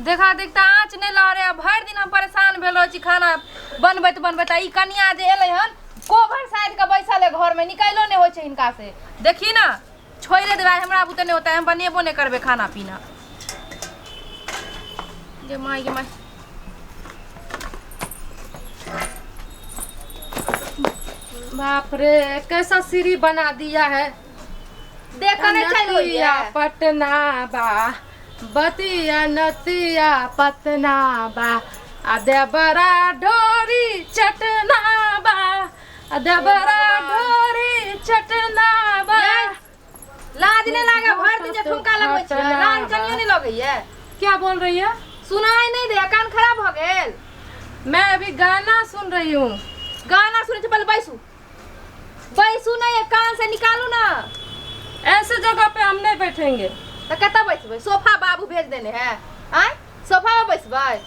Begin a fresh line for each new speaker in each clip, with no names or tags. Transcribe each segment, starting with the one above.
देखा देख तऽ आँच नहि लहरे आ भरि दिन हम परेशान भेल रहै छी खाना बनबैत बनबैत आ ई कनिया जे एलै हन कोभर साइड के बैसल है घरमे निकलो नहि होइ छै हिनका से। देखी ना, छोड़े देबै, हमरा बुते नहि होतै, हम बनेबो नहि करबै खाना पीना। गे माय, गे माय,
बाप रे, कैसा सीढ़ी बना दिया है।
देख कऽ नहि चलि होइए।
नतिया पटना बा, बतिया नतिया पतना बा, आ देबरा ढोरी चटना बा, आ देबरा ढोरी चटना बा।
यै, लाज नहि लागे? भरि दिन जे ठुमका लगबै छियै, लाज कनियो नहि लगैए?
क्या बोल रही है?
सुनाई नहि दैए? कान खराब भऽ गेल?
मैं अभी गाना सुन रही हूँ।
गाना सुनै छै? पहिले बैसू, बैसू। नहि, कान से निकालू ना।
ऐसे जगह पे हम नहीं बैठेंगे।
तऽ कतऽ बैसबै? सोफा बाबू भेज देने है? आँय, सोफा में बैसबै?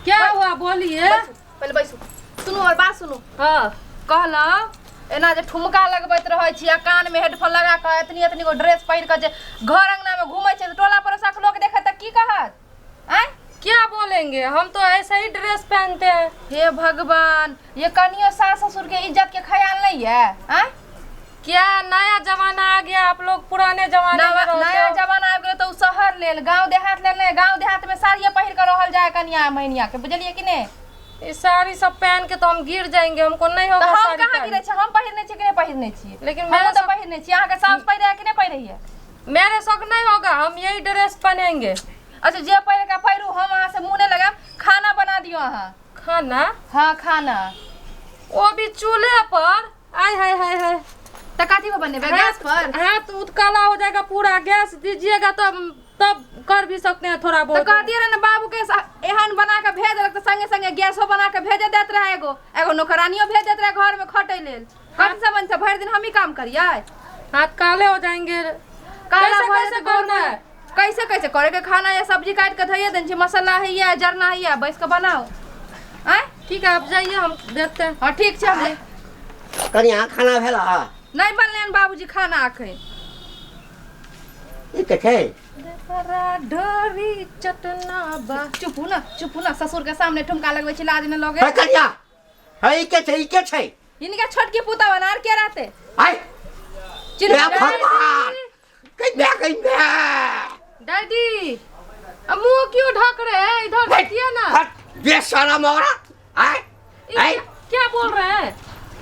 क्या हुआ, बोलिए।
बैसू, पहिले बैसू। सुनू और बात सुनू।
हाँ।
कहलहुँ, एना जे ठुमका लगबैत रहै छी आ कानमे हेडफोन लगा कऽ एतनी एतनी गो ड्रेस पहिर कऽ जे घर अंगनामे घूमै छै, तऽ टोला पड़ोसाके लोक देखत तऽ की कहत? आँय?
क्या बोलेंगे? हम तो ऐसे ही ड्रेस पहनते हैं।
हे भगवान, ये कनियो सास ससुर के इज्जत के ख्याल नहीं है? आँय?
क्या नया जमाना आ गया, आप लोग पुराने जमाने में रहते
नया
हो।
जमाना आबि गेलै तऽ ओ शहर लेल, गाँव देहात लेल नहि। गाँव देहात में साड़िये पहिर कऽ रहल जाय कनिया मैनिया के, बुझलियै कि नहि?
ये साड़ी सब पहन के तो हम गिर जाएंगे, हमको नहीं
तऽ
होगा
हम
साड़ी
कहाँ
पहन।
गिरै छै? हम पहिरने छियै कि नहि पहिरने छियै?
लेकिन
हमहूँ
मेरे
तऽ
सब
पहिरने छियै। अहाँके साउस पहिरै कि नहि पहिरैये?
मेरे शौक नहीं होगा, हम यही ड्रेस पहनेंगे।
अच्छा, जे पहिरे के पहिरू, हम अहाँ से मुँह नहि लगायब। खाना बना दियौ अहाँ।
खाना?
हाँ, खाना।
वो भी चूल्हे पर? आय हाय हाय हाय।
तऽ कथी पर बनेबै, गैस पर?
हाथ उत काला हो जाएगा पूरा। गैस दीजिएगा तब तब कर भी सकते हैं थोड़ा
तऽ
बहुत।
कहतियै रहे ने बाबू के, एहन बना के भेज देलक तऽ संगे संगे गैसो बना के भेजे दैत रहे, एगो एगो नौकरानियो भेज दैत रहे घर में खटै लेल। कथी समझ छै, भरि दिन हमही काम करियै?
हाथ काले हो जाएंगे।
काला
कैसे
भऽ
कैसे
जेतै
करना
घरमे।
है?
कैसे कैसे करे के खाना या सब्जी काटि के धइए देने छी, मसाला हैया, जरना हैया, बैस के बनाउ। आँय?
ठीक है, आप जाइए, हम देखते हैं।
हाँ, ठीक छै। हम
कनिया, खाना भेल?
नहि बनलै हन बाबूजी खाना अखन।
ई के छै?
ढोरी चटना बा।
चुप हो ना, चुप हो ना। ससुर के सामने ठुमका लगबै छी, लाज नहि लगे?
है कनिया, है, ई के छै? ई के छै?
हिनका छोटकी पुतहु बना आर के रहते?
आय।
चिन्ह।
हे भगवान, कहीं बे, कहीं बे।
डैडी, अब मुंह क्यों ढक रहे हैं? इधर देखिए ना।
हट, बेशरम औरत। आय।
ये
आय।
क्या बोल रहे हैं?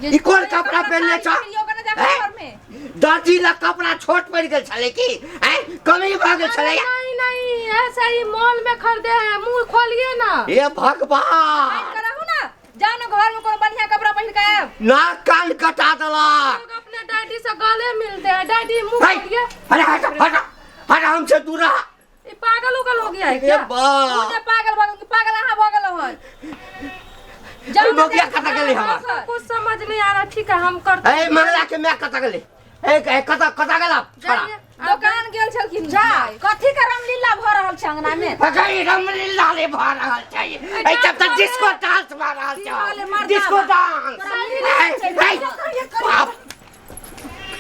ई कोन कपड़ा पहनले छ?
घर में
दर्जी ला कपड़ा छोट पड़ गेल छलै की? आय, कमी भऽ गेल छलै?
नहीं नहीं, ऐसे ही मॉल में खरीदे हैं। मुंह खोलिए ना।
हे भगवान!
कराहू ना, जाओ ना घर में, कोनो बढ़िया कपड़ा पहिर के आयब।
नाक कान कटा देलक।
लोग अपने डैडी से गले मिलते हैं। डैडी, मुंह
है,
खोलिए।
अरे हट, हट हट, हमसे दूर रह।
ये पागल उगल हो गया है
हे
क्या?
बा
तू जे पागल भऽ गेल कि पागल अहाँ भऽ गेलहुँ हन? जाओ ना।
मोगिया कतऽ गेलै हमर?
कुछ समझ नहीं आ रहा। ठीक है, हम करते
ए मंगला के my कतऽ गेलै? ए ए, कतऽ कतऽ गेला छोड़ा?
जाइए।
दोकान गेल छलखिन।
जा, कथी के रामलीला भऽ रहल छै अंगना में?
अगई रामलीला रे भऽ रहल छै, ए तब तऽ डिस्को डांस भऽ रहल
की कहले
छै।
मर्दाबा?
Disco dance. ए ए, बाप।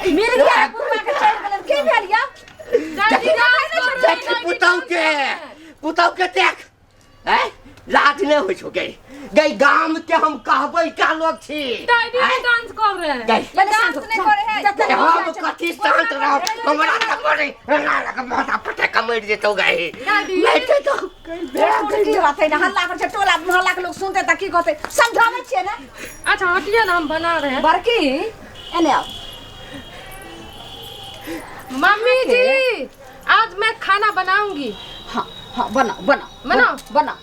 मिल गया बुढ़वा के, चलि गेलन। की भेल यौ?
डैडी, डांस कर रहे हैं,
देख
डैडी,
पुतहु
डांस
के
कर रहे हैं।
पुतहु के देख। ए लाज नहि होइ छौ गई? गई, गाम के हम कहबै का लोग छी?
डैडी
आँय?
भी डांस कर रहे हैं।
गई।
पहिले शांत
डांस
हो,
नहि
शांत।
करे है।
जते
गई, हम
हो
कथी शांत रहब? हमरा तऽ मरे हमरा माथा पटे के मरि जेतौ गई।
दादी।
नहि तऽ गई,
की
गई।
रहतै ने, हल्ला करै छै, टोला मोहल्ला के लोग सुनतै तऽ की कहतै? समझाबै छियै ने।
अच्छा, हटिए ना, हम बना रहे हैं।
बड़की, एने आउ।
मम्मी जी, आज मैं खाना बनाऊंगी।
हाँ हाँ, बनाउ बनाउ।
बनाउ।
बनाउ।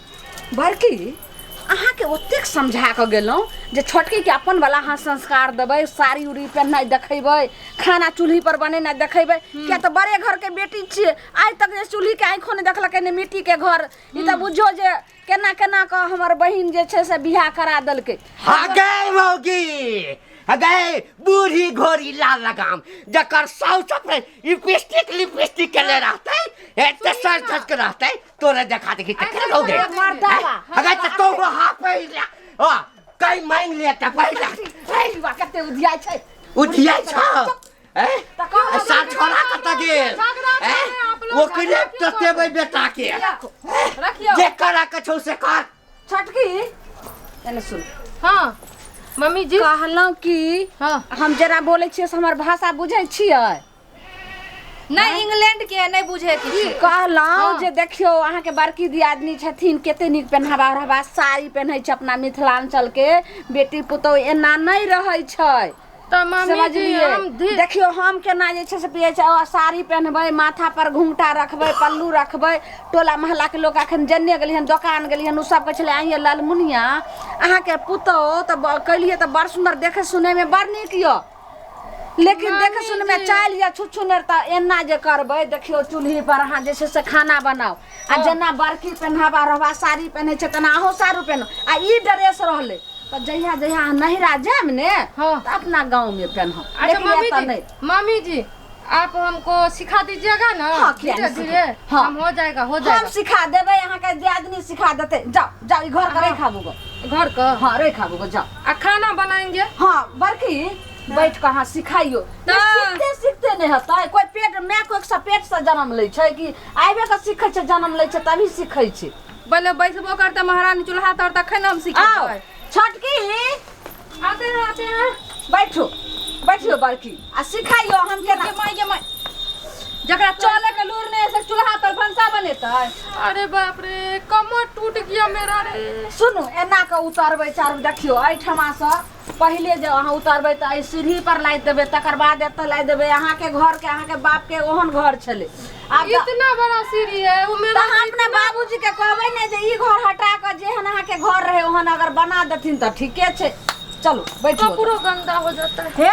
बड़की, अहाँके ओतेक समझा कऽ गेलहुँ जे छोटकीके अपन वाला अहाँ संस्कार देबै, साड़ी उड़ी पहिनाइ देखेबै, खाना चूल्ही पर बनेनाइ देखेबै, किया तऽ बड़े घरके बेटी छियै, आइ तक जे चूल्हीके आँखिओ नहि देखलकै, ने मिट्टीके घर। ई तऽ बुझियौ जे केना केना कऽ हमर बहिन जे छै से बियाह करा देलकै।
हाँ गए मौगी, गए बूढ़ी घोड़ी लाल लगाम, जकर साउस अपने लिपस्टिक लिपस्टिक केने रहतै, एते सर धस के रहतै, तोरे देखा देखी ते केना हो गए?
मर्दाबा।
अगर त तो हाथ पहिला हां कई मांग ले त पहिला।
बा, कते उधियाइ छै।
उठिया छ ए
तऽ कहू।
सात छोरा कत गेल?
झगड़ा कर
ए
रहे हैं आप लोग। लोग
ओकरे
झगड़ा क्यों
ततेबै बेटा के।
रखियो।
जे करा के छौ से कर।
छोटकी एने सुन।
हाँ मम्मी जी।
कहलहुँ कि
हाँ
हम जेना बोलै छियै से हमर भाषा बुझै छियै?
नहीं, इंग्लैंड के नहीं बुझे किछु।
कहलहुँ जे देखियौ अहाँके बड़की दियादनी छथिन, कते नीक पेन्हावा ओढ़ावा साड़ी पेन्है छै। अपना मिथिलांचल के बेटी पुतोहु एना नहि रहै छै।
तऽ मम्मी जी
समझलियै?
हम
देखियौ हम केना जे छै से पियै छै, साड़ी पेन्हबै, माथा पर घुँघटा रखबै, पल्लू रखबै। टोला मोहल्ला के लोक अखन जेन्ने गेलियै हन, दोकान गेलियै हन, ओ सब कहै छलै आइये ललमुनिया अहाँके पुतोहु तऽ कैलियै तऽ बड़ सुन्दर, देखै सुनैमे बड़ नीक यऽ, लेकिन देखे सुनमे चालि या छुच्छुनर। तऽ एना जे करबै, देखियौ चूल्ही पर अहाँ जे छै से खाना बनाउ आ जेना बड़की पेन्हावा रहबा साड़ी पेन्है छै तेना अहूँ साड़ी पेन्हू। आ ई ड्रेस रहलै तऽ जहिया जहिया अहाँ नहिरा जायब ने
हाँ।
तऽ अपना गाँवमे पेन्हब,
अच्छा
लेकिन
मम्मी
एतऽ
जी,
नहि।
मम्मी जी आप हमको सिखा दीजिएगा ना?
हाँ, किया
धीरे
नहीं
धीरे।
हाँ।
हम हो जाएगा, हो
हम
जाएगा।
सिखा देबै अहाँके, दियादनी सिखा देतै। जाउ जाउ, ई घर के रखि आबू गो।
घर का?
हँ, रखि आबू गो, जाउ।
आ खाना बनाएंगे?
हाँ बड़की बैठ कऽ अहाँ सिखाइयो।
तऽ-
सीखते सीखते नहि हेतै। कोइ पेट माय कोइ से पेट से जन्म लै छै कि आबे कऽ सीखै छै? जन्म लै छै तभी सीखै छै।
पहिले बैसबो करते महारानी चूल्हा तर, तखन हम
आओ
सिखेबै।
छोटकी।
आते हैं, आते हैं।
बैठो बैठियो बड़की आ सिखाइयो हम केना।
गे माय, गे माय, जकरा चले के लूर नहीं है से चूल्हा तर भनसा बनेतै?
अरे बाप रे, कमर टूट गया मेरा रे।
सुनू, एना कऽ उतारबै चारू। देखियौ एहिठमासँ पहिले जे अहाँ उतारबै तऽ एहि सीढ़ी पर लादि देबै, तकर बाद एतऽ लादि देबै। अहाँके घरके अहाँके बापके ओहन घर छलै, आब तऽ
इतना बड़ा सीढ़ी है वो मेरा।
तऽ अहाँ अपना बाबूजी के कहबै ने जे ई घर हटा कऽ जेहन अहाँके घर रहै ओहन अगर बना देथिन तऽ ठीके छै। चलू बैठू।
कपड़ो गंदा हो जाता है।
हे,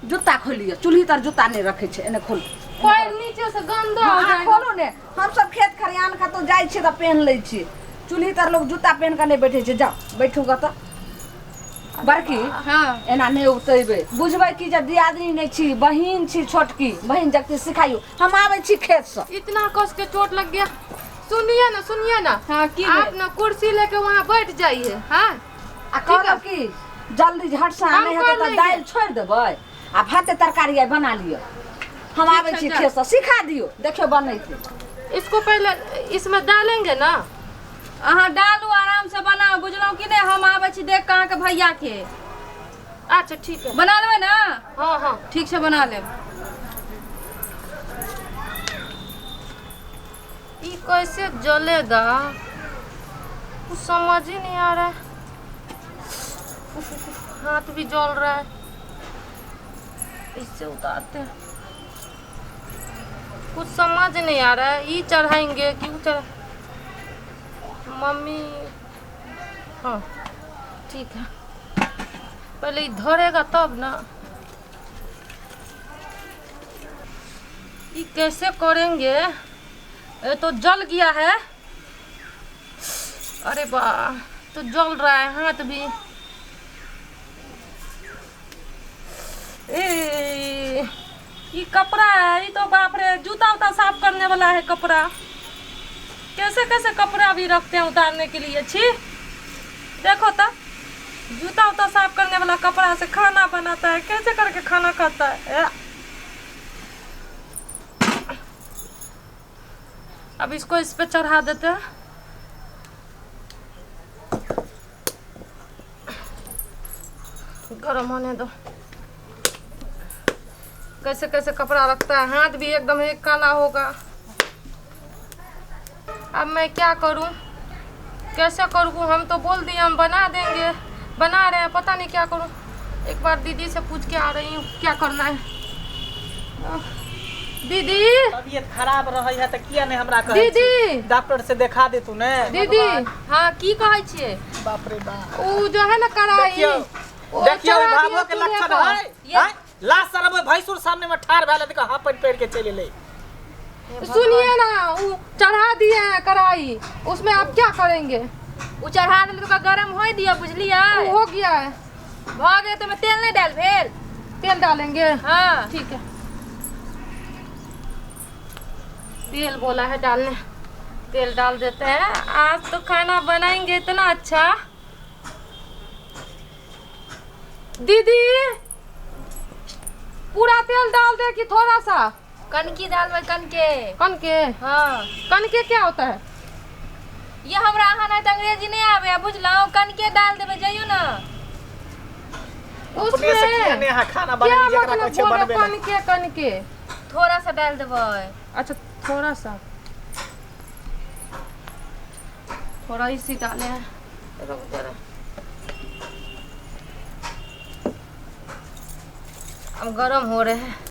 जूता खोलिए, चूल्ही तर जूता नहि रखै छै, एने खोलू।
पैर नीचे से गंदा हो
अहाँ
जाएगा।
खोलू ने। हमसब खेत खरिहान कतहु जाइ छियै तऽ पेन्ह लै छियै, चूल्ही तर लोक जूता पेन्ह कऽ नहि बैठै छै। जाउ बैठू गऽ। तऽ बड़की
हाँ।
एना नहि उतैबै, बुझबै कि जे दियादनी नहि छी, बहिन छी, छोटकी बहिन जगती सिखाइयो। हम आबै छी खेतसँ।
इतना कस के चोट लग गया। सुनिए ना, सुनिए ना।
हाँ, की
आप
भेल?
ना कुर्सी लेके वहाँ बैठ जाइए। हाँ।
आ कहब कि जल्दी झट से
हम
नहि हेतै
कर
तऽ
लेंगे।
दालि छोड़ि देबै आ भाते तरकारी आइ बना लिअ। हम आबै
छै,
छी
जा।
खेतसँ, सिखा दियौ, देखियौ बनैते।
इसको पहले इसमें डालेंगे ना?
अहाँ डालू, आराम से बनाउ, बुझलहुँ कि नहि? हम आबै छी देख कऽ अहाँके भैया के।
अच्छा, ठीक है।
बना लेबै ने?
हाँ हाँ।
ठीक छै, बना लेब।
ये कैसे जलेगा, कुछ समझ ही नहीं आ रहा है। उफ, उफ, उफ, हाथ भी जल रहा है। इससे उतारते हैं। कुछ समझ नहीं आ रहा है, ये चढ़ाएंगे क्यों चढ़ा मम्मी? हाँ ठीक है, पहले ये धरेगा तब ना। ये कैसे करेंगे? ये तो जल गया है। अरे वाह, तो जल रहा है हाथ भी। ए, ये कपड़ा है ये तो, बाप रे, जूता उता साफ करने वाला है कपड़ा। कैसे कैसे कपड़ा भी रखते हैं उतारने के लिए, छी। देखो तो, जूता उता साफ करने वाला कपड़ा से खाना बनाता है, कैसे करके खाना खाता है? ए। अब इसको इस पे चढ़ा देते हैं। गरम होने दो। कैसे कैसे कपड़ा रखता है, हाथ भी एकदम एक काला होगा। अब मैं क्या करूं, कैसे करूं? हम तो बोल दिए हम बना देंगे, बना रहे हैं, पता नहीं क्या करूं। एक बार दीदी से पूछ के आ रही हूँ क्या करना है। दीदी।
तबियत खराब रहै है तऽ किया नहि हमरा कहै
दीदी।
छी? डॉक्टर से देखा दे तू ने।
दीदी।
हाँ, की कहै छियै?
बाप रे बाप।
वो जो है ना कढ़ाई,
देखियौ,
वो
देखियौ,
चढ़ा
भाभो
दियौ
के
चूल्हे
लक्षण
पर।
है हैं? लास्ट साल में भैंसुर सामने में ठाड़ भेल देखो, हाथ पैर पैर के चलि एलै।
सुनिए ना, वो चढ़ा दिए हैं कढ़ाई, उसमें आप क्या करेंगे?
ओ चढ़ा देलै तऽ ओकरा गरम होय दिअ, बुझलियै?
वो हो गया है।
भऽ गेल तऽ ओहिमे तेल नहि डालि भेल?
तेल डालेंगे?
हाँ।
ठीक है, तेल बोला है डालने, तेल डाल देते हैं। आज तो खाना बनाएंगे इतना अच्छा। दीदी, पूरा तेल डाल दे कि थोड़ा सा?
कनकी डालबै कनके।
कनके?
हाँ।
कनके क्या होता है?
ये हमरा अहाँ नहि तऽ अंग्रेजी नहि आबैया, बुझलहुँ? कनके डाल देबै, जइयौ ने।
अपने से किया
उसमें
ने अहाँ खाना
क्या
बनेली जकरा
मतलब
कहै छै
बोल रहे
बनबै लए?
कनके कनके?
थोड़ा सा डाल देबै।
अच्छा थोड़ा सा, थोड़ा इसी डाले हैं, रुक जरा।
अब गरम हो रहे हैं।